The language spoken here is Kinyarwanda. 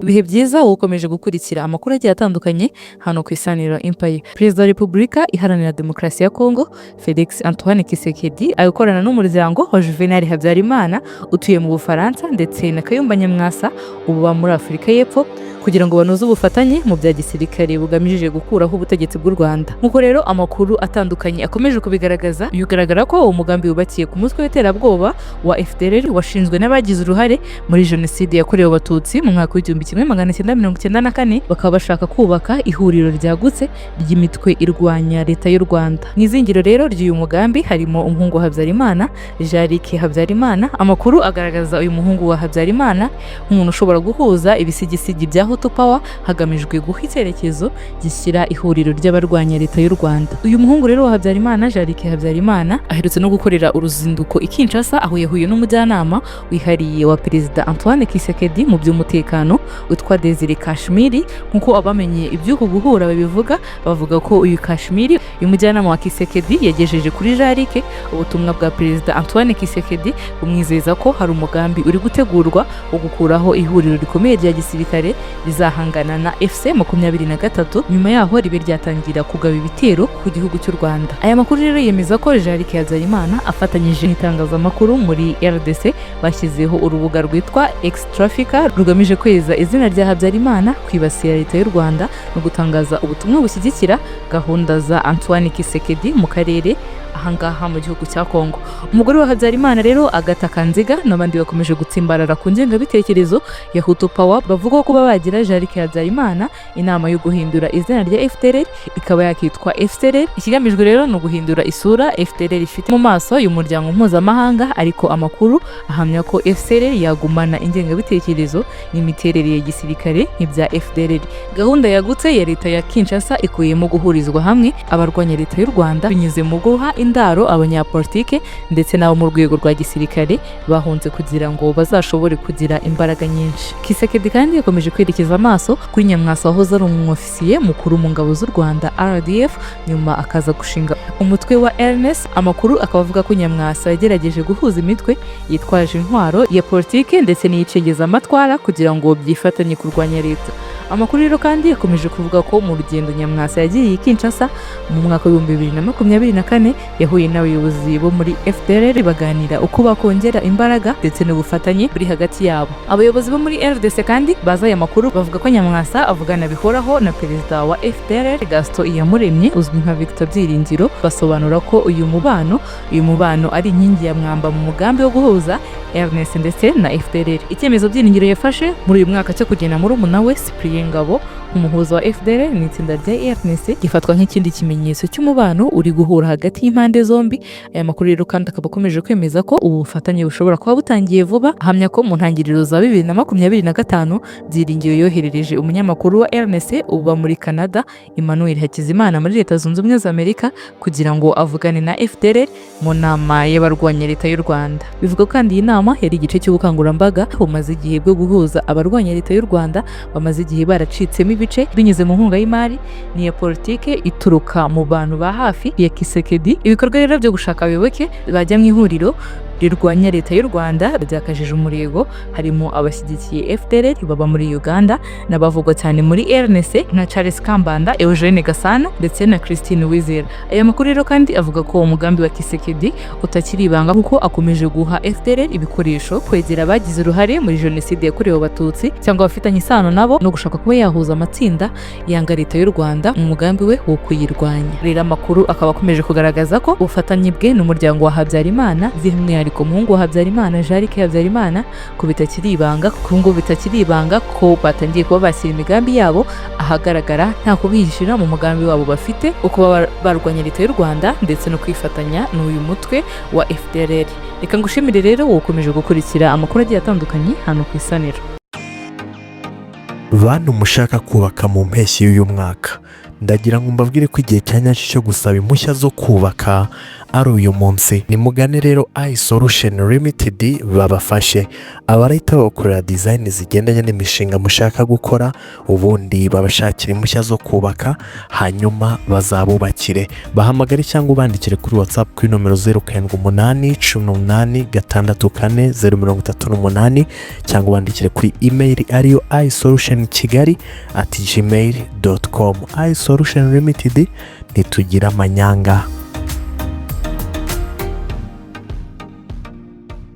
Ibihe byiza, wowe ukomeje gukurikira amakuru agiye atandukanye hano ku Isaniro Empire. Perezida wa Repubulika Iharanira Demokarasi ya Kongo, Felix Antoine Tshisekedi, ari gukorana n'umuryango wa Juvenal Habyarimana utuye mu Bufaransa ndetse na Kayumba Nyamwasa uba muri Afurika y'Epfo, kugira ngo banoze ubufatanye mu bya gisirikare bugamije gukuraho ubutegetsi bw'u Rwanda. Nk'uko rero amakuru atandukanye akomeje kubigaragaza, bigaragara ko uwo mugambi wubakiye ku mutwe w'iterabwoba wa FDLR washinzwe n'abagize uruhare muri Jenoside yakorewe Abatutsi mu mwaka w'1994, bakaba bashaka kubaka ihuriro ryagutse ry'imitwe irwanya Leta y'u Rwanda. Mu izingiro rero ry'uyu mugambi harimo umuhungu wa Habyarimana, Jean Luc Habyarimana. Amakuru agaragaza uyu muhungu wa Habyarimana nk'umuntu ushobora guhuza ibisigisigi bya Hutu Power hagamijwe guha icyerekezo gishyira ihuriro ry'abarwanya Leta y'u Rwanda. Uyu muhungu rero wa Habyarimana, Jean Luc Habyarimana, aherutse no gukorera uruzinduko i Kinshasa, aho yahuye n'umujyanama wihariye wa Perezida Antoine Tshisekedi mu by'umutekano witwa Desire Kashmiri. Nk'uko abamenye iby'uku guhura babivuga, bavuga ko uyu Kashmiri, uyu mujyanama wa Tshisekedi, yagejeje kuri Jean Luc ubutumwa bwa Perezida Antoine Tshisekedi bumwizeza ko hari umugambi uri gutegurwa wo gukuraho ihuriro rikomeye rya gisirikare rizahangana na AFC 23, nyuma yaho ribe ryatangira kugaba ibitero ku gihugu cy'u Rwanda. Aya makuru rero yemeza ko Jean Luc Habyarimana afatanyije n'itangazamakuru muri RDC bashyizeho urubuga rwitwa Extrafica rugamije kweza izina rya Habyarimana, kwibasira Leta y'u Rwanda no gutangaza ubutumwa bushyigikira gahunda za Antoine Tshisekedi mu karere, ahangaha mu gihugu cya Kongo. Umugore wa Habyarimana rero, Agatha Kanziga, n'abandi bakomeje gutsimbarara ku ngengabitekerezo ya Hutu Power, bavuga ko kuba bagira Jean Luc Habyarimana inama yo guhindura izina rya FDLR ikaba yakitwa FCLR, ikigamijwe rero ni uguhindura isura FDLR ifite mu maso y'umuryango mpuzamahanga. Ariko amakuru ahamya ko FCLR yagumana ingengabitekerezo n'imiterere ya gisirikare nk'ibya FDLR. Gahunda yagutse ya leta ya Kinshasa ikubiyemo guhurizwa hamwe abarwanya Leta y'u Rwanda binyuze mu guha indaro abanyapolitike ndetse n'abo mu rwego rwa gisirikare bahunze, kugira ngo bazashobore kugira imbaraga nyinshi. Tshisekedi kandi yakomeje kwerekeza amaso kuri Nyamwasa wahoze ari umwofisiye mukuru mu ngabo z'u Rwanda RDF, nyuma akaza gushinga umutwe wa RNC. Amakuru akaba avuga ko Nyamwasa yagerageje guhuza imitwe yitwaje intwaro ya politike ndetse n'iy'icengezamatwara kugira ngo byifatanye kurwanya leta. Amakuru rero kandi yakomeje kuvuga ko mu rugendo Nyamwasa yagiriye i Kinshasa mu mwaka w'2024, yahuye n'abayobozi bo muri FDLR, baganira uko bakongera imbaraga ndetse n'ubufatanye buri hagati yabo. Abayobozi bo muri RDC kandi baza aya makuru bavuga ko Nyamwasa avugana bihoraho na perezida wa FDLR, Gaston Iyamuremye uzwi nka Victor Byiringiro. Basobanura ko uyu mubano ari inkingi ya mwamba mu mugambi wo guhuza RNC ndetse na FDLR. Icyemezo Byiringiro yafashe muri uyu mwaka cyo kugena murumuna we Cyprien Ngabo umuhuza wa FDLR n'itsinda rya RNC gifatwa nk'ikindi kimenyetso cy'umubano uri guhura hagati y'impande zombi. Aya makuru rero kandi akaba akomeje kwemeza ko ubu bufatanye bushobora kuba butangiye vuba. Ahamya ko mu ntangiriro za 2025 Byiringiro yoherereje umunyamakuru wa RNC uba muri Canada, Emmanuel Hakizimana, muri Leta Zunze Ubumwe za Amerika kugira ngo avugane na FDLR mu nama y'abarwanya Leta y'u Rwanda. Bivuga kandi iyi nama yari igice cy'ubukangurambaga bumaze igihe bwo guhuza abarwanya Leta y'u Rwanda bamaze igihe baracitsemo ibice, binyuze mu nkunga y'imari n'iya politike ituruka mu bantu ba hafi ya Tshisekedi. Ibikorwa rero byo gushaka abayoboke bajya mu ihuriro rirwanya Leta y'u Rwanda byakajije umurego, harimo abashyigikiye FDLR baba muri Uganda n'abavugwa cyane muri RNC nka Charles Kambanda, Eugene Gasana ndetse na Christine Uwizera. Aya makuru rero kandi avuga ko umugambi wa Tshisekedi utakiri ibanga, kuko akomeje guha FDLR ibikoresho, kwegera abagize uruhare muri Jenoside yakorewe Abatutsi cyangwa abafitanye isano nabo, no gushaka kuba yahuza amatsinda yanga Leta y'u Rwanda mu mugambi we wo kuyirwanya. Rero amakuru akaba akomeje kugaragaza ko ubufatanye bwe n'umuryango wa Habyarimana, by'umwihariko umuhungu wa Habyarimana, Jean Luc Habyarimana, ko bitakiri ibanga, kuko ngo bitakiri ibanga ko batangiye kuba bashyira imigambi yabo ahagaragara nta kubihishira mu mugambi wabo bafite wo kuba barwanya Leta y'u Rwanda ndetse no kwifatanya n'uyu mutwe wa FDLR. Reka ngushimire rero wowe ukomeje gukurikira amakuru agiye atandukanye hano ku Isaniro. Bantu mushaka kubaka mu mpeshyi y'uyu mwaka, Ndagira ngo mbabwire ko igihe cya nyacyo cyo gusaba impushya zo kubaka ari uyu munsi. Nimugane rero iSolution Limited babafashe. Abarahita babakorera design zigendanye n'imishinga mushaka gukora, ubundi babashakira impushya zo kubaka, hanyuma bazabubakire. Bahamagare cyangwa ubandikire kuri WhatsApp kuri nomero 0781864038, cyangwa ubandikire kuri email ariyo isolutionkigali@gmail.com. iSolution Limited, ntitugira amanyanga.